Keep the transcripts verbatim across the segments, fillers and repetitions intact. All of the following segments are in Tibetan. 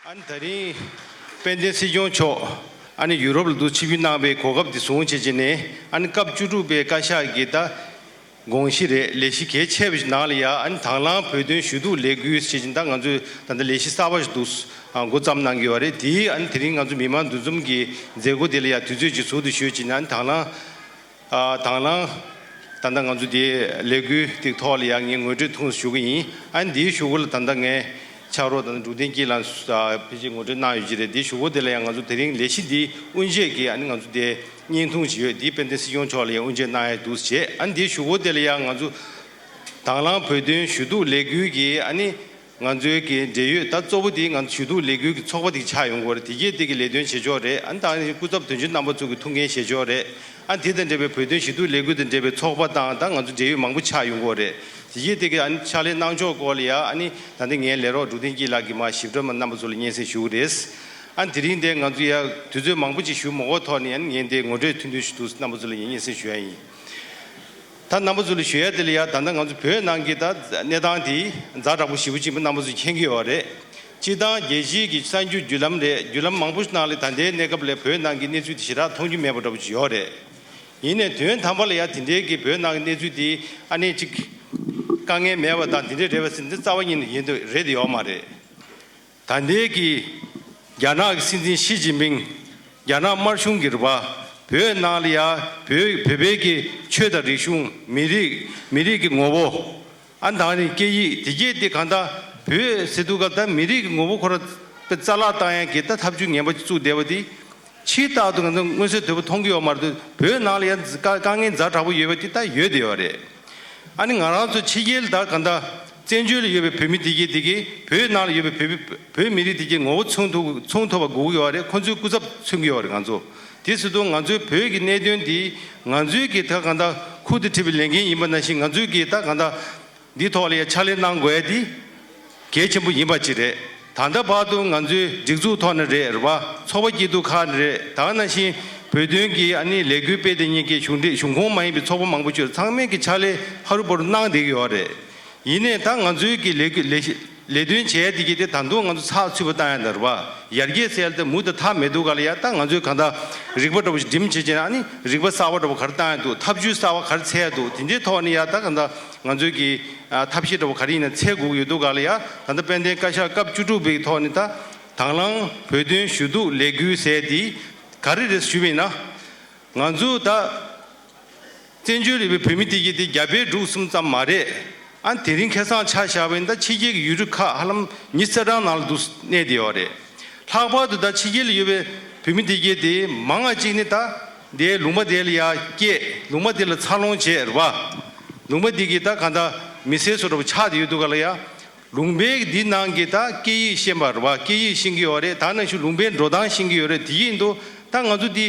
ཨ་ནི་ད་རིང་དཔལ་ལྡན་སྲིད་སྐྱོང་མཆོག་ཨ་ནི་ཡུ་རོབ་ལ་འདུག་ཆིབས་བསྒྱུར་གནང་བའི་གོ་སྐབས་འདི་བཟུང་བྱས་བྱས་ནས། ཨ་ནི་སྐབས་བཅུ་དྲུག་པའི་བཀའ་ཤག་གི་ད་དགོངས་གཞི་རེད། ལས་གཞི་གལ་ཆེ་བ་ཞིག་ནང་ལ་ཡ། ཨ་ནི་དང་བླངས་བོད་དོན་ཞུ་གཏུག་ལས་འགུལ་ཞེས་བྱས་ད་ང་ཚོས་ད་ལྟ་ལས་གཞི་གསར་པ་ཞིག་འདུག་འགོ་བརྩམས་གནང་གི་ཡོད་རེད། དེའི་ཨ་ནི་དེ་རིང་ང་ཚོ་མི་མང་འདུ་འཛོམས་ཀྱི་མཛད་སྒོ་དེ་ལ་ཡ་དུས་ཚོད་ཅིག་ཟུར་དུ་ཞུས་བྱས་ནས། ཨ་ནི་དང་བླངས། ཨ། དང་བླངས་ད་ལྟ་ང་ཚོ་དེའི་ལས་འགུལ་དེ་ཐོག་ལ་ཡང་ངས་ངོ་སྤྲོད་ཐུང་ཞུ་གི་ཡིན། ཨ་ནི་དེའི་གཞུག་གུ་ལ་ད་ལྟ་ངས་ཕྱག་རོགས་ད་ལྟ་འབྲུག་བསྟན་སྐྱིད་ལགས་སུ་ཕལ་ཆེར་ངོ་སྤྲོད་གནང་ཡོད་ཀྱི་རེད། དེའི་གཞུག་གུ་དེ་ལ་ཡང་ང་ཚོ་དེ་རིང་ལས་གཞི་འདིའི་དབུ་འབྱེད་ཀྱི་ཨ་ནི་ང་ཚོ་དེ་བརྙན་ཐུང་ཞིག་ཡོད། དེ་དཔལ་ལྡན་སྲིད་སྐྱོང་མཆོག་ལ་ཡང་དབུ་འབྱེད་གནང་ཡ་འདུག་བྱས། ཨ་ནི་དེའི་གཞུག་གུ་དེ་ལ་ཡང་ང་ཚོ་དང་བླངས་བོད་དོན་ཞུ་གཏུག་ལས་འགུལ་གྱི་ཨ་ནི། ང་ཚོའི་གི་འབྲེལ་ཡོད་ད་གཙོ་བོ་དེ་ང་ཚོ་ཞུ་གཏུག་ལས་འགུལ་གྱི་ཚོགས་པ་དེ་ཆགས་ཡོང་གི་ཡོད་རེད། དེ་གས་དེ་གི་ལས་དོན་བྱེད་ཕྱོགས་རེད། ཨ་ནི་ད་ནི་སྐུ་ཚབ་དོན་གཅོད་རྣམ་པ་ཚོ་གི་ཐུགས་འགན་བཞེས་ཕྱོགས་རེད། ཨ་ནི་དེ་དང་འབྲེལ་བའི་བོད་དོན་ཞུ་གཏུག་ལས་འགུལ་དང་འབྲེལ་བའི་ཚོགས་པ་དང་ད་ང་ཚོ་འབྲེལ་ཡོད་མང་པོ་ཆགས་ཡོང་གི་ཡོད་རེད། དེ་གས་དེ་གི་ཨ་ནི་ཕྱག་ལས་གནང་ཕྱོགས་སྐོར་ལ་ཡ། ཨ་ནི་ད་ལྟ་ངའི་ལས་རོགས་འབྲུག་བསྟན་སྐྱིད་ལགས་ཀྱིས་མར་ཞིབ་ཕྲ་མ་རྣམ་པ་ཚོ་ལ་སྙན་སེང་ཞུ་གི་རེད། ཨ་ནི་དེ་རིང་དེ་ང་ཚོ་ཡ་དུས་ཚོད་མང་པོ་ཅིག་ཞུ་མ་དགོས་ཐོག་ནས། ཨ་ནི་ངས་དེ་ངོ་སྤྲོད་ཐུང་ཐུང་ཞིག་འདུག་རྣམ་པ་ཚོ་ལ་ངས་སྙན་སེང་ཞུ་ཡ་ཡིན། ད་རྣམ་པ་ཚོ་ལ་ཞུ་ཡ་དེ་ལ་ཡ། ད་ལྟ་ང་ཚོ་བོད་ནང་གི་ད་གནས་སྟངས་དེ་ཛ་དྲག་པོ་ཞེ་པོ་ཅིག་རྣམ་པ་ཚོ་མཁྱེན་གྱི་ཡོད་རེད། སྤྱིར་བཏང་རྒྱལ་སྤྱིའི་གི་གསར་འགྱུར་བརྒྱུད་ལམ་རེད། བརྒྱུད་ལམ་མང་པོ་ཞིག་ནང་ལ་ད་ལྟའི་གནས་སྐབས་ལ་བོད་ནང་གི་གནས་ཚུལ་དེ་ཞེ་དྲག་མཐོང་རྒྱུ་མེད་པ་འདྲ་པོ་ཅིག་ཡོད་རེད། ཡིན་ནའི་དོན་དམ་པ་ལ་ཡ་དེ་འདྲའི་གི་བོད་ནང་གི་གནས་ཚུལ་དེ་ཨ་ནི་ཅིག་དཀའ་ངལ་མེད་པ་དང་དེ་འདྲའི་རེད་པ་ཟེར་འདི་རྩ་བ་ཉིད་ནས་ཡིན་དུ་རེད་དེ་ཡོད་མ་རེད། ད་ལྟའི་གི་རྒྱ་ནག་གི་སྲིད་འཛིན་ཞི་ཅིན་ཕིང་། རྒྱ་ནག་དམར་གཞུང་གི་རེད་པ། བོད་ནང་ལ་ཡ་བོད་བོད་པའི་གི་ཆོས་དང་རིག་གཞུང་། མི་རིགས་མི་རིགས་ཀྱི་ངོ་བོ། ཨ་ནི་ད་ནི་སྐད་ཡིག་དེ་གས་དེ་གང་ལྟར་བོད་ཟེར་དུས་ག་ད་མི་རིགས་ཀྱི་ངོ་བོ་ཁོ་རང་དཔེ་རྩ་བརླག་བཏང་ཡ་གི་ད་ཐབས་ཇུས་ངན་པ་ཅིག་བཙུགས་བསྡད་པ་དེ། ཕྱིའི་ལྟར་དུ་ང་ཚོ་མངོན་གསལ་དོད་པོ་མཐོང་གི་ཡོད་མ་རེད། བོད་ནང་ལ་ཡ་དཀའ་དཀའ་ངལ་ཛ་དྲག་པོ་ཡོད་པ་དེ་ད་ཡོད་དེ་ཡོད་རེད། ཨ་ནི་ང་རང་ཚོ་ཕྱི་རྒྱལ་ད་ག་འདྲ་བཙན་བྱོལ་ལ་ཡོད་པའི་བོད་མི་དེ་གས་དེ་གས་བོད་ནང་ལ་ཡོད་པའི་བོད་བོད་མི་རིགས་དེ་གས་ངོ་བོ་མཚོན་ཐུབ་མཚོན་ཐུབ་པ་དགོས་ཀྱི་ཡོད་རེད། ཁོང་ཚོའི་སྐུ་ཚབ་མཚོན་གྱི་ཡོད་རེད་ང་ཚོ། དེ་ཟེར་དུས་ང་ཚོའི་བོད་ཀྱི་གནད་དོན་དེ་ང་ཚོའི་གི་ད་ག་འདྲ་ཁུར་དུ་ཁྲིད་པའི་ལས་འགན་ཡིན་པ་ནང་བཞིན། ང་ཚོའི་གི་ད་ག་འདྲ་འདི་ཐོག་ལ་ཡ་ཕྱག་ལས་གནང་དགོས་ཡ་དེ་གལ་ཆེན་པོ་ཡིན་པ་ཅིག་རེད། ད་ལྟ་བར་དུ་ང་ཚོའི་སྒྲིག་འཛུགས་ཐོག་ནས་རེད་རེད་པ། ཚོགས་པ་སྐྱིད་སྡུག་ཁག་ནས་རེད། ད་ག་ནང་བཞིན་བོད་དོན་གྱི་ཨ་ནི་ལས་འགུལ་སྤེལ་བསྡད་མཁན་གྱི་གཞུང་འབྲེལ་གཞུང་ཁོངས་མ་ཡིན་པའི་ཚོགས་པ་མང་པོ་ཅིག་ཚང་མས་ཀྱི་ཕྱག་ལས་ཧ་རུ་བ་རུ་གནང་བསྡད་ཀྱི་ཡོད་རེད། ཡིན་ནའི་ད་ང་ཚོའི་གི་ལས་འགུལ་ལས་ལས་དོན་བྱས་དེ་གི་དེ་ད་དུང་ང་ཚོ་ཚགས་ཚུད་པོ་བཏང་ཡ་ད་རེད་པ། ཡར་རྒྱས་ཟེར་ཡ་དེ་མུ་མཐུད་མཐའ་མེད་དུས་ག་ལ་ཡ། ད་ང་ཚོས་གང་ལྟར་རིག་པ་འདྲ་པོ་ཞིག་སྒྲིམ་བྱེད་ཀྱི་ན། ཨ་ནི་རིག་པ་གསར་པ་འདྲ་པོ་ག་རེ་བཏང་ཡ་འདུག་ཐབས་ཇུས་གསར་པ་ག་རེ་འཚོལ་ཡ་འདུག་དེ་འདྲའི་ཐོག་ནས་ཡ་ད་གང་ལྟར་ང་ཚོའི་གི་ཨ་ཐབས་ཤེས་འདྲ་པོ་ག་རེ་ཡིན་ན་འཚོལ་དགོས་ཀྱི་ཡོད་དུས་ག་ལ་ཡ། ད་ལྟ་དཔལ་ལྡན་བཀའ་ཤག་སྐབས་བཅུ་དྲུག་པའི་ཐོག་ནས་ད་དང་བླངས་བོད་དོན་ཞུ་གཏུག་ལས་འགུལ་ཟེར་དེ་ག་རེ་རེད་ཞུས་པ་ཡིན་ན། ང་ཚོ་ད་བཙན་བྱོལ་ལ་ཡོད་པའི་བོད་མི་དེ་གྱད་དེ་རྒྱ་བལ་འབྲུག་གསུམ་ཙམ་མ་རེད། ཨ་དེ་རིང་ཁ་སང་ཆ་བཞག་པ་ཡིན་ན་ད་ཕྱི་རྒྱལ་གྱི་ཡུལ་གྲུ་ཁག་ཧ་ལམ་ཉི་ཤུ་རྩ་གྲངས་ནང་ལ་འདུག་གནས་བསྡད་ཡོད་རེད། ལྷག་པར་དུ་ད་ཕྱི་རྒྱལ་ལ་ཡོད་པའི་བོད་མི་དེ་གྱད་དེ་མང་བ་ཅིག་ནི་ད་དེ་ལུང་པ་དེ་ལ་ཡ་སྐྱེས། ལུང་པ་དེ་ལ་འཚར་ལོངས་བྱས་རེད་པ། ལུང་པ་དེ་གྱད་ད་གང་ལྟར་མི་སེར་བཟོ་འདྲ་པོ་ཆགས་བསྡད་ཡོད་དུས་ག་ལ་ཡ། ལུང་པའི་འདི་ནང་གི་ད་སྐད་ཡིག་ཤེས་པ་རེད་པ། སྐད་ཡིག་ཤེས་ཀྱི་ཡོད་རེད། ད་ནང་བཞིན་ལུང་པའི་འགྲོ་སྟངས་ཤེས་ཀྱི་ཡོད་རེད། དེ་ཡིན་དུས་ད་ང་ཚོ་འདི་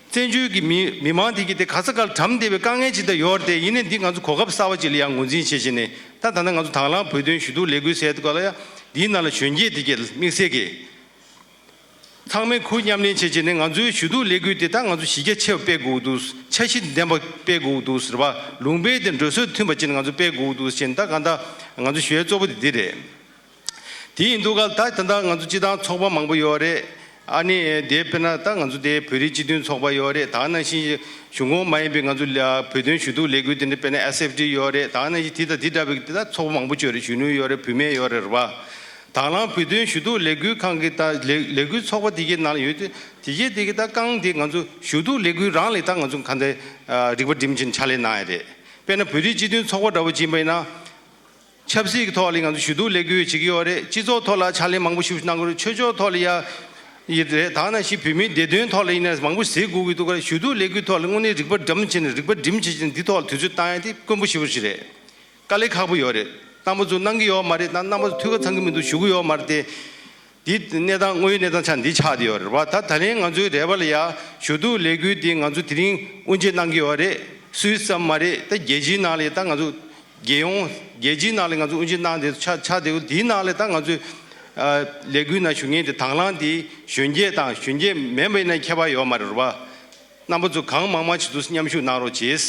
བཙན་བྱོལ་གྱི་མི་མི་མང་དེ་གྱད་དེ་ག་ས་ག་ལ་གྲམ་བསྡད་པའི་དཀའ་ངལ་ཅིག་ད་ཡོད་རེད་དེ། ཡིན་ནའི་འདི་ང་ཚོ་གོ་སྐབས་གསར་པ་ཅིག་ལ་ཡང་ངོས་འཛིན་བྱེད་བྱས་ནས། ད་ད་ལྟ་ང་ཚོ་དང་བླངས་བོད་དོན་ཞུ་གཏུག་ལས་འགུལ་ཟེར་དུས་ག་ལ་ཡ། འདིའི་ནང་ལ་གཞོན་སྐྱེས་དེ་གྱད་དམིགས་བསལ་གྱི་ཚང་མས་ཁུར་མཉམ་ལེན་བྱེད་བྱས་ནས། ང་ཚོའི་ཞུ་གཏུག་ལས་འགུལ་དེ་ད་ང་ཚོ་གཞི་རྒྱ་ཆེ་བ་སྤེལ་དགོས་འདུག་འཆར་གཞི་ལྡན་པ་སྤེལ་དགོས་འདུག་ཟེར་བ། ལུང་པའི་དེ་འགྲོ་སྲོལ་མཐུན་པ་ཅིག་ང་ཚོ་སྤེལ་དགོས་འདུག་ཟེར་ནས། ད་གང་ལྟར་ང་ཚོ་ཞུ་ཡ་གཙོ་བོ་དེ་འདི་རེད། དེ་ཡིན་དུས་ག་ལ་ད་ད་ལྟ་ང་ཚོ་སྤྱིར་བཏང་ཚོགས་པ་མང་པོ་ཡོད་རེད། ཨ་ནི་དེ་དཔེར་ན་ད་ང་ཚོ་དེ་བོད་རིགས་སྤྱི་མཐུན་ཚོགས་པ་ཡོད་རེད། ད་ནང་བཞིན་གཞུང་ཁོངས་མ་ཡིན་པའི་ང་ཚོ་ལ་བོད་དོན་ཞུ་གཏུག་ལས་འགུལ་དེ་འདྲ་དཔེར་ན་ཨེས་ཨེཕ་ཊི་ཡོད་རེད། ད་ནང་བཞིན་དེ་དང་དེ་འདྲ་བའི་དེ་ད་ཚོགས་པ་མང་པོ་ཅིག་ཡོད་རེད། གཞོན་ནུ་ཡོད་རེད། བུད་མེད་ཡོད་རེད། རེད་པ། དང་བླངས་བོད་དོན་ཞུ་གཏུག་ལས་འགུལ་ཁང་གི་ད་ལས་ལས་འགུལ་ཚོགས་པ་དེ་གའི་ནང་ལ་ཡོད་དུས། དེ་གའི་དེ་གའི་ད་རྐང་དེ་ང་ཚོ་ཞུ་གཏུག་ལས་འགུལ་རང་ལས་ད་ང་ཚོ་གང་ལྟར་རིག་པ་སྒྲིམ་བྱས་ནས་ཕྱག་ལས་གནང་ཡ་རེད། དཔེར་ན་བོད་རིགས་སྤྱི་མཐུན་ཚོགས་པ་འདྲ་བོ་ཅིག་ཡིན་པ་ཡིན་ན། ཆབ་སྲིད་ཀྱི་ཐོག་ལ་ང་ཚོ་ཞུ་གཏུག་ལས་འགུལ་བྱེད་ཀྱི་ཡོད་རེད། སྤྱི་ཚོགས་ཐོག་ལ་ཕྱག་ལས་མང་པོ་ཞིག་གནང་གི་རེད། ཆོས་ཕྱོགས་ཐོག་ལ་ཡ་ཡིན་རེད། ད་ནང་བཞིན་བོད་མིའི་བདེ་དོན་ཐོག་ལ་ཡིན་ན་མང་པོ་ཟེར་དགོས་ཀྱི་འདུག་ག་ཞུ་གཏུག་ལས་འགུལ་ཐོག་ལ་དངོས་གནས་རིག་པ་སྒྲིམ་བྱས་ནས་རིག་པ་སྒྲིམ་བྱས་ནས་འདི་ཐོག་ལ་དུས་ཚོད་བཏང་ཡ་དེ་དཀོན་པོ་ཞེ་པོ་ཞིག་རེད། དཀའ་ལས་ཁག་པོ་ཡོད་རེད། རྣམ་པ་ཚོ་གནང་གི་ཡོད་མ་རེད། ད་རྣམ་པ་ཚོ་ཐུགས་ཁ་ཚང་གི་མི་འདུག་ཞུ་གི་ཡོད་མ་རེད་དེ། འདི་གནས་སྟངས་དངོས་ཡོད་གནས་སྟངས་ཆ་འདི་ཆགས་བསྡད་ཡོད་རེད་པ། ད་ད་ལན་ང་ཚོའི་རེ་བ་ལ་ཡ་ཞུ་གཏུག་ལས་འགུལ་འདི་ང་ཚོ་དེ་རིང་དབུ་འབྱེད་གནང་གི་ཡོད་རེད། སུད་སི་ཙམ་མ་རེད། ད་རྒྱལ་སྤྱིའི་ནང་ལ་ད་ང་ཚོ་རྒྱལ་ཡོངས་རྒྱལ་སྤྱིའི་ནང་ལ་ང་ཚོ་དབུ་འབྱེད་གནང་དེ་ཆ་ཆགས་བསྡད་ཡོད། དེའི་ནང་ལ་ད་ང་ཚོའི་ཨ་ལས་འགུལ་ནང་ཞུགས་མཁན་དེ་དང་བླངས་དེ་གཞོན་སྐྱེས་དང་གཞོན་སྐྱེས་མིན་པ་ཡིན་ན་ཁྱད་པར་ཡོད་མ་རེད་པ། རྣམ་པ་ཚོ་གང་མང་མང་ཞིག་འདུག་མཉམ་ཞུགས་གནང་རོགས་བྱེད།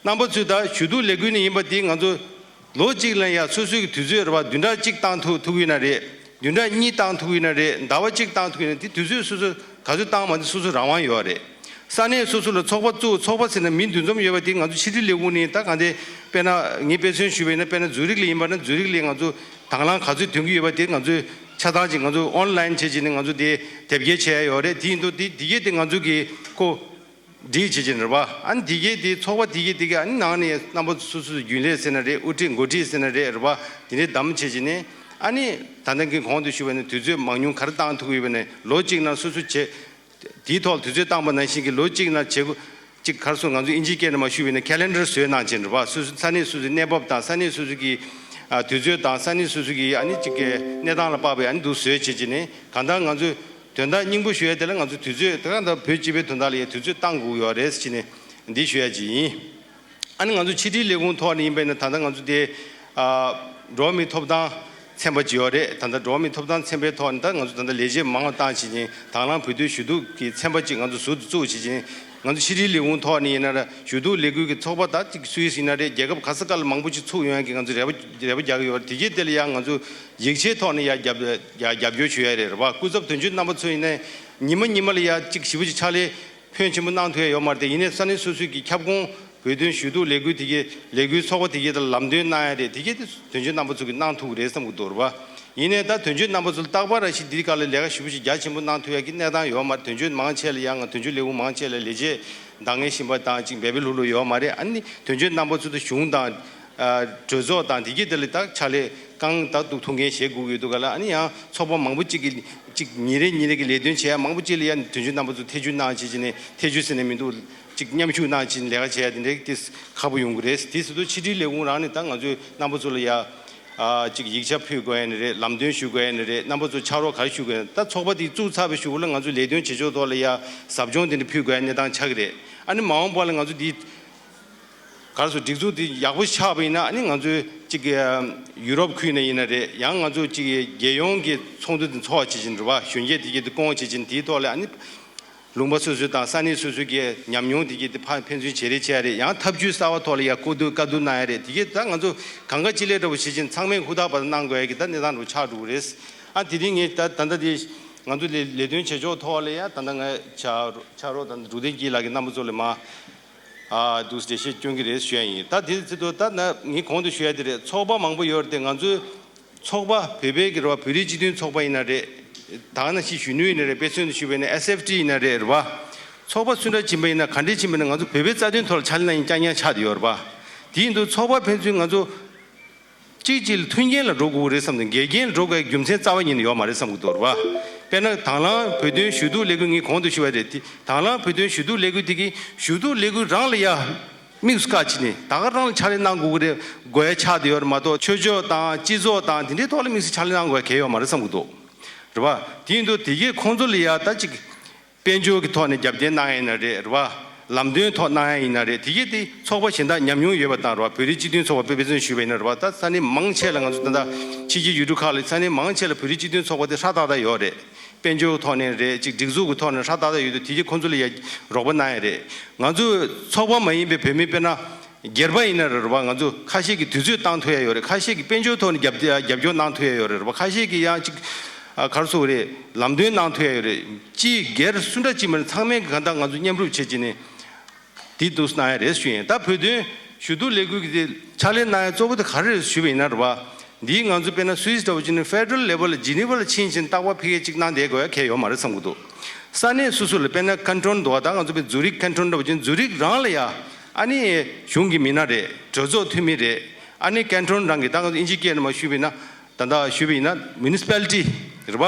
རྣམ་པ་ཚོས་ད་ཞུ་གཏུག་ལས་འགུལ་ནས་ཡིན་པ་དེ་ང་ཚོ་ལོ་གཅིག་ལ་ཡ་སོ་སོའི་གི་དུས་ཚོད་རེད་པ། བདུན་ཕྲག་གཅིག་བཏང་ཐུབ་ཐུབ་ཡོད་ན་རེད། བདུན་ཕྲག་གཉིས་བཏང་ཐུབ་ཡིན་ན་རེད། ཟླ་བ་གཅིག་བཏང་ཐུབ་ཡིན་ན། དེ་དུས་ཚོད་སོ་སོ་ག་ཚོད་བཏང་མ་དེ་སོ་སོ་རང་དབང་ཡོད་རེད། ས་གནས་སོ་སོ་ལ་ཚོགས་པ་བཙུགས། ཚོགས་པ་ཟེར་ན་མི་འདུ་འཛོམས་ཡོད་པ་དེ། ང་ཚོ་ཕྱི་དྲིལ་ལས་ཁུངས་ནས་ད་གང་དེ། དཔེར་ན་ངས་དཔེ་མཚོན་ཞུས་པ་ཡིན་ན། དཔེར་ན་ཛུ་རིག་ལ་ཡིན་པ་ན། ཛུ་རིག་ལ་ང་ཚོ་དང་བླངས་ག་ཚོད་ཐོན་གྱི་ཡོད་པ་དེ་ང་ཚོས་ཆ་ཚང་ཅིག་ང་ཚོ་ཨོན་ལན་བྱས་བྱས་ནས་ང་ཚོ་དེ་དེབ་སྐྱེལ་བྱས་ཡོད་རེད། དེ་ཡིན་དུས་དེ་དེ་གས་དེ་ང་ཚོ་གི་ཁོ་སྒྲིག་བྱེད་ཀྱི་རེད་པ། ཨ་ནི་དེ་གས་དེ་ཚོགས་པ་དེ་གས་དེ་གས་ཨ་ནི་ནང་ནས་རྣམ་པ་སོ་སོ་རྒྱུན་ལས་ཟེར་ན་རེད། དབུ་ཁྲིད་འགོ་ཁྲིད་ཟེར་ན་རེད། རེད་པ། དེ་འདྲའི་བདམས་བྱེད་ཀྱི་ནས། ཨ་ནི་ད་ལྟ་གི་གོང་དུ་ཞུས་པ་ནི་དུས་ཚོད་མང་ཉུང་ག་རེ་བཏང་ཐུབ་ཀྱི་ཡོད་པ་ནས། ལོ་གཅིག་ནང་སོ་སོ་བྱེད། དེའི་ཐོག་དུས་ཚོད་བཏང་པ་ནང་བཞིན་གྱི་ལོ་གཅིག་ནང་བྱེད་སྒོ་གཅིག་ག་རེ་ཟེར། ང་ཚོ་དབྱིན་ཇིའི་སྐད་ནས་མར་ཞུས་པ་ཡིན་ན་ཁེ་ལེན་ཌར་བཟོས་གནང་བྱས་རེད་པ། སོ་སོ་ས་གནས་སོ་སོའི་གནས་བབ་དང་། ས་གནས་སོ་སོ་གི་ཨ་དུས་ཚོད་དང་། ས་གནས་སོ་སོ་གི་ཨ་ནི་གཅིག་གི་གནས་སྟངས་ལ་དཔག་པའི་ཨ་ནི་འདུག་བཟོས་བྱེད་ཀྱི་ནས། གང་ལྟར་ང་ཚོས་དོན་དག་སྙིང་པོ་ཞུ་ཡ་དེ་ལ་ང་ཚོ་དུས་ཚོད་དེ་གང་ལྟར་བོད་སྤྱི་པའི་དོན་དག་ལ་ཡ་དུས་ཚོད་བཏང་དགོས་ཡོད་རེད་ཟེར་ནས་འདི་ཞུ་ཡ་ཅིག་ཡིན། ཨ་ནི་ང་ཚོ་ཕྱི་དྲིལ་ལས་ཁུངས་ཐོག་ནས་ཡིན་པ་ཡིན་ན། ད་ལྟ་ང་ཚོ་དེ་ཨ་འགྲོ་བ་མིའི་ཐོབ་ཐང་ཚན་པ་ཅིག་ཡོད་རེད། ད་ལྟ་འགྲོ་བ་མིའི་ཐོབ་ཐང་ཚན་པའི་ཐོག་ནས་ད་ང་ཚོ་ད་ལྟ་ལས་བྱེད་མང་བ་བཏང་བྱེད་ཀྱིན། དང་བླངས་བོད་དོན་ཞུ་གཏུག་གི་ཚན་པ་ཅིག་ང་ཚོ་ཟུར་དུ་བཙུགས་བྱེད་ཀྱིན། ང་ཚོ་ཕྱི་དྲིལ་ལས་ཁུངས་ཐོག་ནས་ཡིན་ན་ར། ཞུ་གཏུག་ལས་འགུལ་གྱི་ཚོགས་པ་ད་ཅིག་སུད་སི་ཡིན་ན་རེད། རྒྱལ་ཁབ་ག་ས་ག་ལ་མང་པོ་ཅིག་ཚུགས་ཡོང་ཡ་གི་ང་ཚོ་རེ་བ་རེ་བ་རྒྱག་གི་ཡོད་རེད། དེ་གས་དེ་ལ་ཡང་ང་ཚོ་ཡིག་ཆའི་ཐོག་ནས་ཡ་རྒྱབ་ཡ་རྒྱབ་སྐྱོར་ཞུ་ཡ་རེད། རེད་པ། སྐུ་ཚབ་དོན་གཅོད་རྣམ་པ་ཚོ་ཡིན་ན་ཉི་མ་ཉི་མ་ལ་ཡ་ཅིག་ཞེ་པོ་ཅིག་ཕྱག་ལས་ཕོན་ཆེན་པོ་གནང་ཐུབ་ཡ་ཡོད་མ་རེད་དེ། ཡིན་ནའི་ས་གནས་སོ་སོའི་གི་ཁྱབ་ཁོངས་བོད་དོན་ཞུ་གཏུག་ལས་འགུལ་དེ་གའི་ལས་འགུལ་ཚོགས་པ་དེ་གའི་ཐད་ལམ་སྟོན་གནང་ཡ་རེད། དེ་གའི་དེ་དོན་གཅོད་རྣམ་པ་ཚོ་གིས་གནང་ཐུབ་ཀྱི་རེད་བསམ་གྱི་འདུག་རེད་པ། ཡིན་ནའི་ད་དོན་གཅོད་རྣམ་པ་ཚོ་རྟག་པར་རང་བཞིན་འདིའི་སྒང་ལ་ལས་ཀ་ཞེ་པོ་ཅིག་རྒྱ་ཆེན་པོ་གནང་ཐུབ་ཡ་གི་གནས་སྟངས་ཡོད་མ་རེད། དོན་གཅོད་མང་ཆེ་ལ་ཡང་དོན་གཅོད་ལས་ཁུངས་མང་ཆེ་ལ་ལས་བྱེད་འདང་ངེས་བཞིན་པ་དང་ཅིག་འབད་འབད་ལྷུག་ལྷུག་ཡོད་མ་རེད། ཨ་ནི་དོན་གཅོད་རྣམ་པ་ཚོ་དང་གཞུང་དང་། ཨ་གྲོས་ཚོགས་དང་དེ་གའི་དེ་ལ་ད་ཕྱག་ལས་རྐང་ད་འདུག་ཐུག་འགན་བཞེས་དགོས་ཀྱི་འདུག་ག་ལ། ཨ་ནི་ཡང་ཚོགས་པ་མང་པོ་གཅིག་གིས་གཅིག་ཉིན་རེ་ཉིན་རེ་གི་ལས་དོན་བྱེད་ཡ་མང་པོ་གཅིག་ལ་ཡང་དོན་གཅོད་རྣམ་པ་ཚོ་ཐེ་བྱུས་གནང་བྱེད་ཀྱི་ནས། ཐེ་བྱུས་ཟེར་ནས་མི་འདུག་གཅིག་མཉམ་ཞུགས་གནང་བྱེད་ཀྱི་ནས་ལས་ཀ་བྱེད་ཡ་དེ་འདྲའི་དེ་ཁག་པོ་ཡོང་གི་རེད། དེ་ཟེར་དུས་ཕྱི་དྲིལ་ལས་ཁུངས་རང་ནས་ད་ང་ཚོའི་རྣམ་པ་ཚོ་ལ་ཡ་ཨ་གཅིག་ཡིག་ཆ་ཕུལ་དགོས་ཡ་ནི་རེད། ལམ་སྟོན་ཞུ་དགོས་ཡ་ནི་རེད། རྣམ་པ་ཚོ་ཕྱག་རོགས་ག་རེ་ཞུ་དགོས་ཡ། ད་ཚོགས་པ་དེ་བཙུགས་ཚར་བའི་གཞུག་ལ་ང་ཚོའི་ལས་དོན་བྱེད་ཕྱོགས་ཐོག་ལ་ཡ་ཟབ་སྦྱོང་དེ་འདྲ་ཕུལ་དགོས་ཡ་གནས་སྟངས་ཆགས་ཀྱི་རེད། ཨ་ནི་མ་འོངས་པ་ལ་ང་ཚོ་འདི་ག་རེ་ཟེར། སྒྲིག་འཛུགས་འདི་ཡག་པོ་ཆགས་པ་ཡིན་ན། ཨ་ནི་ང་ཚོའི་གཅིག་གི་ཡུ་རོབ་ཁུལ་ནས་ཡིན་ན་རེད། ཡང་ང་ཚོ་གཅིག་གི་རྒྱལ་ཡོངས་ཀྱི་ཚོགས་འདུ་འདི་འཚོགས་པ་བྱེད་ཀྱི་རེད་པ། གཞོན་སྐྱེས་དེ་གའི་འདི་སྐུ་ངོ་བྱེད་ཀྱི་རེད། དེའི་ཐོག་ལ་ཨ་ནི་ལུང་པ་སོ་སོ་དང་ས་གནས་སོ་སོ་གི་ཉམས་མྱོང་དེ་གའི་འདི་ཕར་ཕན་ཚུན་བརྗེ་རེས་བྱེད་ཡ་རེད། ཡང་ཐབས་ཇུས་གསར་པ་ཐོག་ལ་ཡ་བཀོད་སྒྲིག་བཀའ་བསྡུར་གནང་ཡ་རེད། དེ་གའི་ད་ང་ཚོ་གང་ག་ཅི་ལས་འདྲ་པོ་བྱེད་ཀྱི་ཡིན། ཚང་མས་ཧུར་ཐག་པ་གནང་དགོས་ཡ་གི་ད་གནས་སྟངས་འདྲ་པོ་ཆགས་འགྲོ་གི་རེད། ཨ་དེ་རིང་ངས་ད་ད་ལྟ་དེ་ང་ཚོ་ལས་ལས་དོན་བྱེད་ཕྱོགས་ཐོག་ལ་ཡ་ད་ལྟ་ང་ཕྱག་ཕྱག་རོགས་ད་ལྟ་འབྲུག་བསྟན་སྐྱིད་ལགས་ཀྱི་རྣམ་པ་ཚོ་ལ་མ། ཨ་འདུག་འགྲེལ་བཤད་སྐྱོན་གྱི་རེད་ཞུ་ཡ་ཡིན། ད་དེ་ཚེ་དུ་ད་ན་ངས་གོང་དུ་ཞུ་ཡ་དེ་རེད། ཚོགས་པ་མང་པོ་ཡོད་རེད་དེ། ང་ཚོའི་ཚོགས་པ་བོད་པའི་གི་རེད་པ། བོད་རིགས་སྤྱི་མཐུན་ཚོགས་པ་ཡིན་ན་རེད། ད་ནང་བཞིན་གཞོན་ནུ་ཡིན་ན་རེད། དཔེ་མཚོན་དུ་ཞུས་པ་ཡིན་ན་ཨེས་ཨེཕ་ཊི་ཡིན་ན་རེད། རེད་པ། ཚོགས་པ་སུ་འདྲ་ཕྱིན་པ་ཡིན་ན། ག་འདྲས་ཕྱིན་པ་ཡིན་ན། ང་ཚོ་བོད་པའི་རྩ་དོན་ཐོག་ལ་ཕྱག་ལས་གནང་ཡ་རྐྱང་རྐྱང་ཆགས་བསྡད་ཡོད་རེད་པ། དེ་ཡིན་དུས་ཚོགས་པ་ཕན་ཚུན་ང་ཚོ་གཅིག་གཅིག་ལ་མཐུན་རྐྱེན་ལ་འགྲོ་དགོས་ཀྱི་རེད་བསམ་དུས། འགལ་རྐྱེན་ལ་འགྲོ་དགོས་རྒྱུ་མཚན་རྩ་བ་ཉིད་ནས་ཡོད་མ་རེད་བསམ་གྱི་འདུག་རེད་པ། དཔེར་ན་དང་བླངས་བོད་དོན་ཞུ་གཏུག་ལས་འགུལ་ངས་གོང་དུ་ཞུས་པ་རེད། དེ་དང་བླངས་བོད་དོན་ཞུ་གཏུག་ལས་འགུལ་དེ་གིས་ཞུ་གཏུག་ལས་འགུལ་རང་ལ་ཡ་དམིགས་སུ་བཀར་བྱས་ནས། ད་ག་རང་ལ་ཕྱག་ལས་གནང་དགོས་ཀྱི་རེད། དགོས་ཡ་ཆགས་བསྡད་ཡོད་རེད་མ་གཏོགས། ཆོས་ཕྱོགས་དང་སྤྱི་ཚོགས་དང་དེ་འདྲའི་ཐོག་ལ་དམིགས་སུ་ཕྱག་ལས་གནང་དགོས་ཡ་གང་ཡང་ཡོད་མ་རེད་བསམ་གྱི་འདུག་རེད་པ། དེ་ཡིན་དུས་དེ་གའི་ཁོང་ཚོ་ལ་ཡ་ད་ཅིག་དཔལ་འབྱོར་གྱི་ཐོག་ནས་རྒྱབ་རྟེན་གནང་ཡ་ཡིན་ན་རེད། རེད་པ། ལམ་སྟོན་ཐོག་གནང་ཡ་ཡིན་ན་རེད། དེ་གའི་དེ་ཚོགས་པ་གཞན་དག་ཉམས་མྱོང་ཡོད་པ་དང་། རེད་པ། བོད་རིགས་སྤྱི་མཐུན་ཚོགས་པ་དཔེ་དཔེ་མཚོན་ཞུས་པ་ཡིན་ན། རེད་པ། ད་ས་གནས་མང་ཆེ་ལ་ང་ཚོ་ད་ལྟ་ཕྱི་རྒྱལ་ཡུལ་གྲུ་ཁག་ལ་ས་གནས་མང་ཆེ་ལ་བོད་རིགས་སྤྱི་མཐུན་ཚོགས་པ་དེ་ཧྲ་ཏག་ཏག་ཡོད་རེད། དཔལ་འབྱོར་ཐོག་ནས་རེད། ཅིག་སྒྲིག་འཛུགས་ཀྱི་ཐོག་ནས་ཧྲ་ཏག་ཏག་ཡོད་དུས། དེ་གའི་ཁོང་ཚོ་ལ་ཡ་རོགས་པ་གནང་ཡ་རེད། ང་ཚོ་ཚོགས་པ་མ་ཡིན་པའི་བོད་མི་དཔེར་ན་སྒེར་པ་ཡིན་ན་རེད། རེད་པ། ང་ཚོ་ཁ་ཤས་ཀྱིས་དུས་ཚོད་བཏང་ཐུབ་ཡ་ཡོད་རེད། ཁ་ཤས་ཀྱིས་དཔལ་འབྱོར་ཐོག་ནས་རྒྱབ་རྒྱབ་སྐྱོར་གནང་ཐུབ་ཡ་ཡོད་རེད། རེད་པ། ཁ་ཤས་ཀྱིས་ཡང་ཅིག་ཨ་ག་རེ་ཟེར་དགོས་རེད། ལམ་སྟོན་གནང་ཐུབ་ཡ་ཡོད་རེད། སྤྱིའི་སྒེར་སུ་འདྲ་ཅིག་མིན་ན་ཚང་མས་གང་ལྟར་ང་ཚོ་མཉམ་རུབ་བྱེད་ཀྱི་ནས་དེ་འདུག་གནང་ཡ་རེད་ཞུ་ཡིན། ད་བོད་དོན་ཞུ་གཏུག་ལས་འགུལ་གྱི་དེ་ཕྱག་ལས་གནང་ཡ་གཙོ་བོ་དེ་ག་རེ་རེད་ཞུས་པ་ཡིན་ན། རེད་པ། འདིའི་ང་ཚོ་དཔེར་ན་སུད་སི་འདྲ་པོ་བྱས་ན་ཕེ་ཌེ་རལ་ལེ་ཝལ་ལ་ཇི་ནི་ཝ་ལ་ཕྱིན་ཕྱིན་རྟག་པར་ཕ་གིར་ཅིག་གནང་བསྡད་དགོས་ཡ་གང་ཡང་ཡོད་མ་རེད་བསམ་གྱི་འདུག་ས་གནས་སོ་སོ་ལ་དཔེར་ན་ཀན་ཊོན་འདུག་པ། ད་ང་ཚོ་དཔེར་ཛུ་རིག་ཀན་ཊོན་འདྲ་པོ་བྱས་ན་ཛུ་རིག་རང་ལ་ཡ་ཨ་ནི་གཞུང་གི་མི་སྣ་རེད། གྲོས་ཚོགས་འཐུས་མི་རེད། ཨ་ནི་ཀན་ཊོན་རང་གི་ད་ང་ཚོ་དབྱིན་ཇིའི་སྐད་ནང་མར་ཞུས་པ་ཡིན་ན། ད་ལྟ་ཞུས་པ་ཡིན་ན་མུ་ནི་སི་པལ་ཊི་རེད་པ།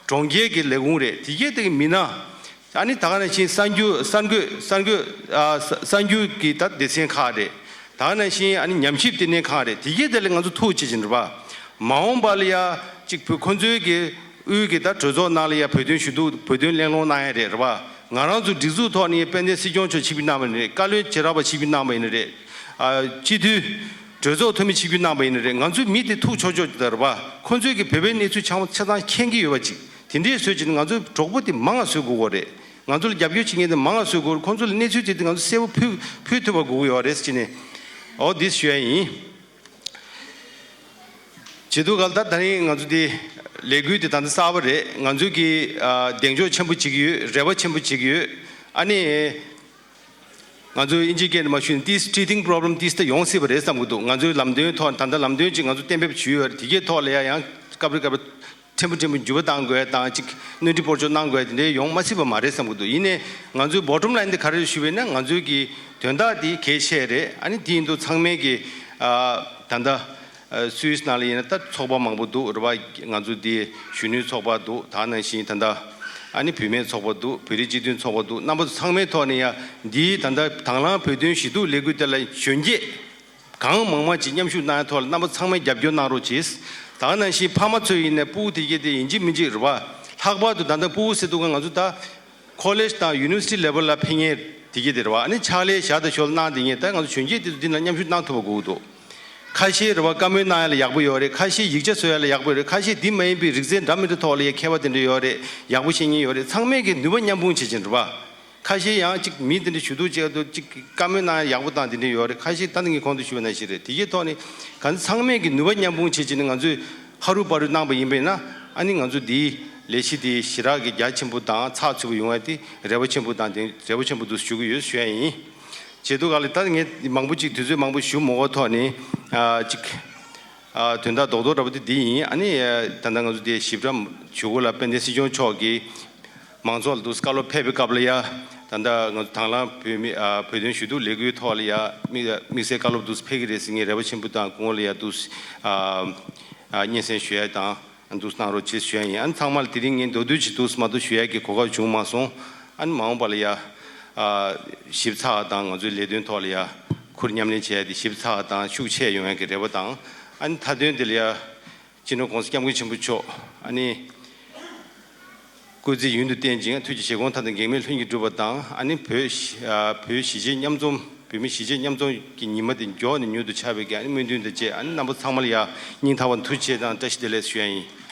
གྲོང་ཁྱེར་གྱི་ལས་ཁུངས་རེད། དེ་གའི་དེ་གི་མི་སྣ། ཨ་ནི་ད་ག་ནང་བཞིན་གསར་འགྱུར་གསར་འགོད་གསར་འགོད་ཨ་གསར་གསར་འགྱུར་གྱི་ད་སྡེ་ཚན་ཁག་རེད། ད་ག་ནང་བཞིན་ཨ་ནི་ཉམས་ཞིབ་ལྟེ་གནས་ཁག་རེད། དེ་གའི་དེ་ལ་ང་ཚོ་ཐུགས་རྗེ་ཆེ་རེད་པ། མ་འོངས་པ་ལ་ཡ་གཅིག་བོད་ཁོང་ཚོའི་གི་དབུས་ཀྱི་ད་གྲོས་ཚོགས་ནང་ལ་ཡ་བོད་དོན་ཞུ་གཏུག་བོད་དོན་གླེང་སློང་གནང་ཡ་རེད། རེད་པ། ང་རང་ཚོ་སྒྲིག་འཛུགས་ཐོག་ནས་དཔལ་ལྡན་སྲིད་སྐྱོང་མཆོག་ཆིབས་བསྒྱུར་གནང་བ་ཡིན་ན་རེད། བཀའ་བློན་བྱེ་བྲག་པ་ཆིབས་བསྒྱུར་གནང་བ་ཡིན་ན་རེད། ཨ་སྤྱི་འཐུས་གྲོས་ཚོགས་འཐུས་མི་ཆིབས་བསྒྱུར་གནང་བ་ཡིན་ན་རེད། ང་ཚོའི་མི་དེ་ཐུགས་ཆོག་ཆོག་ཅིག་ད་རེད་པ། ཁོང་ཚོའི་གི་བོད་པའི་གནས་ཚུལ་ཆ་ཆ་ཚང་མཁྱེན་གྱི་ཡོད་པ་ཅིག་དེ་འདྲའི་བཟོས་བྱས་ནས་ང་ཚོའི་གྲོགས་པོ་དེ་མང་ང་བཟོ་དགོས་ཀྱི་རེད། ང་ཚོ་ལ་རྒྱབ་སྐྱོར་བྱེད་མཁན་དེ་མང་ང་བཟོ་དགོས་རེད། ཁོང་ཚོ་ལ་གནས་ཚུལ་དེ་དེ་ང་ཚོ་གསལ་པོ་ཕུལ་ཕུལ་ཐུབ་པ་དགོས་ཀྱི་ཡོད་རེད་ཟེར་ནས། ཨོ་འདི་ཞུ་ཡ་ཡིན། བྱེད་དུས་ག་ལ་ད་ད་རིང་ང་ཚོ་འདི་ ལས་འགུལ་དེ་ད་ལྟ་གསར་པ་རེད། ང་ཚོ་གི་ཨ་གདེང་འཇོག་ཆེན་པོ་བྱེད་ཀྱི་ཡོད། རེ་བ་ཆེན་པོ་བྱེད་ཀྱི་ཡོད། ཨ་ནི་ང་ཚོ་དབྱིན་ཇིའི་སྐད་ནས་མ་ཞུས་ན་ཏིས་teething problem ཏིས་ད་ཡོང་སྲིད་པ་རེད་བསམ་གྱི་འདུག་ང་ཚོའི་ལམ་སྟོན་ཐོག་ད་ལྟ་ལམ་སྟོན་ཅིག་ང་ཚོ་གཏན་འབེབས་ཞུས་ཡོད་རེད། དེ་གའི་ཐོག་ལ་ཡང་ཡང་སྐབས་རེ་སྐབས་རེ་ཕྲན་བུ་ཕྲན་བུ་འགྱུར་བ་གཏང་དགོས་དང་ཅིག་གནོན་འཕྲི་སྤོར་ཆོག་གནང་དགོས་དེ་འདྲའི་ཡོང་མ་སྲིད་པ་མ་རེད་བསམ་གྱི་འདུག་ཡིན་ནའི་ང་ཚོའི་bottom line དེ་ག་རེ་ཞུས་པ་ཡིན་ན། ང་ཚོའི་གི་དོན་དག་དེ་གལ་ཆེ་རེད། ཨ་ནི་དེ་ཡིན་དུས་ཚང་མས་གི་ཨ་ད་ལྟ་ཨ་སུད་སི་ནང་ལ་ཡིན་ན་ད་ཚོགས་པ་མང་པོ་འདུག་རེད་པ། ང་ཚོ་དེ་གཞོན་ནུའི་ཚོགས་པ་འདུག་ད་ནང་བཞིན་ད་ལྟ་ཨ་ནི་བུད་མེད་ཚོགས་པ་འདུག་བོད་རིགས་སྤྱི་མཐུན་ཚོགས་པ་འདུག་རྣམ་པ་ཚོ་ཚང་མའི་ཐོག་ནས་ཡ་འདིའི་ད་ལྟ་དང་བླངས་བོད་དོན་ཞུ་གཏུག་ལས་འགུལ་དེ་ལ་གཞོན་སྐྱེས་གང་མང་མང་ཅིག་མཉམ་ཞུགས་གནང་ཡ་ཐོག་ལ་རྣམ་པ་ཚང་མས་རྒྱབ་སྐྱོར་གནང་རོགས་གྱིས། ད་ག་ནང་བཞིན་ཕ་མ་ཚོ་ཡིན་ནའི་སྤུ་གུ་དེ་གྱད་དེ་ཡིན་གཅིག་མིན་གཅིག་རེད་པ། ལྷག་པར་དུ་ད་ལྟ་སྤུ་གུ་ཟེར་དུས་ང་ཚོ་ད་college དང་university level ལ་ཕེབས་མཁན་དེ་གྱད་དེ་རེད་པ། ཨ་ནི་ཕྱག་ལས་བཞག་དང་ཞོར་གནང་དེ་ངས་ད་ང་ཚོ་གཞོན་སྐྱེས་དེ་ཚོ་འདི་ན་མཉམ་ཞུགས་གནང་ཐུབ་པ་དགོས་ཀྱི་འདུག་ཁ་ཤས་རེད་པ། བཀའ་མོལ་གནང་ཡ་ལ་ཡག་པོ་ཡོད་རེད། ཁ་ཤས་ཡིག་ཆ་བཟོ་ཡ་ལ་ཡག་པོ་ཡོད་རེད། ཁ་ཤས་དེ་མ་ཡིན་པའི་རིག་རྩལ་འདྲ་མི་འདྲ་ཐོག་ལ་ཡ་མཁས་པ་དེ་འདྲ་ཡོད་རེད། ཡག་པོ་ཤེས་མཁན་ཡོད་རེད། ཚང་མས་ཀྱི་ནུས་པ་མཉམ་སྤུངས་བྱེད་ཀྱིན་རེད་པ། ཁ་ཤས་ཡང་ཅིག་མི་དེ་འདྲ་ཞུ་གཏུག་བྱེད་དུས་ཅིག་བཀའ་མོལ་གནང་ཡག་པོ་དང་དེ་འདྲ་ཡོད་རེད། ཁ་ཤས་ད་ནི་ངས་གོང་དུ་ཞུས་པ་ནང་བཞིན་རེད། དེ་གའི་ཐོག་ནས་གང་ཚང་མས་ཀྱི་ནུས་པ་མཉམ་སྤུངས་བྱེད་ཀྱིན་ང་ཚོས་ཧ་རུ་པ་རུ་གནང་པ་ཡིན་པས་ན། ཨ་ནི་ང་ཚོ་འདིའི་ལས་གཞི་དེ་ཞེ་དྲག་གི་རྒྱ་ཆེན་པོ་དང་ཚགས་ཚུད་པོ་ཡོང་ཡ་དེ་རེ་བ་ཆེན་པོ་དང་དེ་རེ་བ་ཆེན་པོ་འདུག་ཞུ་གི་ཡོད་ཞུ་ཡ་ཡིན། བྱེད་དུས་ག་ལ་ད་ངས་མང་པོ་ཅིག་དུས་ཚོད་མང་པོ་ཞུ་མ་དགོས་ཐོག་ནས་ཨ་ཅིག་ཨ་དོན་དག་རྡོག་རྡོག་འདྲ་པོ་དེ་འདི་ཡིན། ཨ་ནི་ཨ་ད་ལྟ་ང་ཚོ་དེ་ཞིབ་ཕྲ་ཞུ་དགོས་ལ། དཔལ་ལྡན་སྲིད་སྐྱོང་མཆོག་གིས་མང་ཚོགས་ལ་འདུག་བཀའ་སློབ་ཕེབས་པའི་སྐབས་ལ་ཡ། ད་ལྟ་ང་ཚོ་དང་བླངས་བོད་མི་ཨ་བོད་དོན་ཞུ་གཏུག་ལས་འགུལ་ཐོག་ལ་ཡ་དམིགས་དམིགས་བསལ་བཀའ་སློབ་འདུག་ཕེབས་ཀྱི་རེད་ཟེར་ངས་རེ་བ་ཆེན་པོ་དང་སྐུ་ངོ་ལ་ཡ་འདུག་ཨ་ཨ་སྙན་སེང་ཞུ་ཡ་དང་འདུག་གནང་རོགས་བྱེད་ཞུ་ཡ་ཡིན། ཨ་ནི་ཚང་མ་ལ་དེ་རིང་ངས་མདོར་བསྡུས་ཅིག་འདུག་མ་གཏོགས་ཞུ་ཡ་གི་གོ་སྐབས་བྱུང་མ་སོང་། ཨ་ནི་མ་འོངས་པ་ལ་ཡ་ཨ་ཞིབ་ཚགས་དང་ང་ཚོའི་ལས་དོན་ཐོག་ལ་ཡ་ཁུར་མཉམ་ལེན་བྱེད་ཡ་དེ་ཞིབ་ཚགས་དང་ཤུགས་ཆེ་ཡོང་ཡ་གི་རེ་བ་དང་། ཨ་ནི་མཐའ་དོན་དེ་ལ་ཡ། སྤྱི་ནོར་༸གོང་ས་༸སྐྱབས་མགོན་ཆེན་པོ་མཆོག་ཨ་ནི་སྐུ་ཚེ་ཡུན་དུ་བརྟན་ཅིང་ཐུགས་ཀྱི་བཞེད་དགོངས་མཐའ་དང་གེགས་མེད་ལྷུན་གྱིས་གྲུབ་པ་དང་། ཨ་ནི་བོད་གཞིས་ཨ་བོད་གཞིས་བྱེས་མཉམ་འཛོམས། བོད་མི་གཞིས་བྱེས་མཉམ་འཛོམས་ཀྱི་ཉི་མ་དེ་མགྱོགས་ནས་མྱུར་དུ་འཆར་བའི་གི་ཨ་ནི་སྨོན་འདུན་དང་བཅས། ཨ་ནི་རྣམ་པ་ཚང་མ་ལ་ཡ་སྙིང་ཐག་པ་ནས་ཐུགས་རྗེ་ཆེ་དང་བཀྲ་ཤིས་བདེ་ལེགས་ཞུ་ཡ་ཡིན།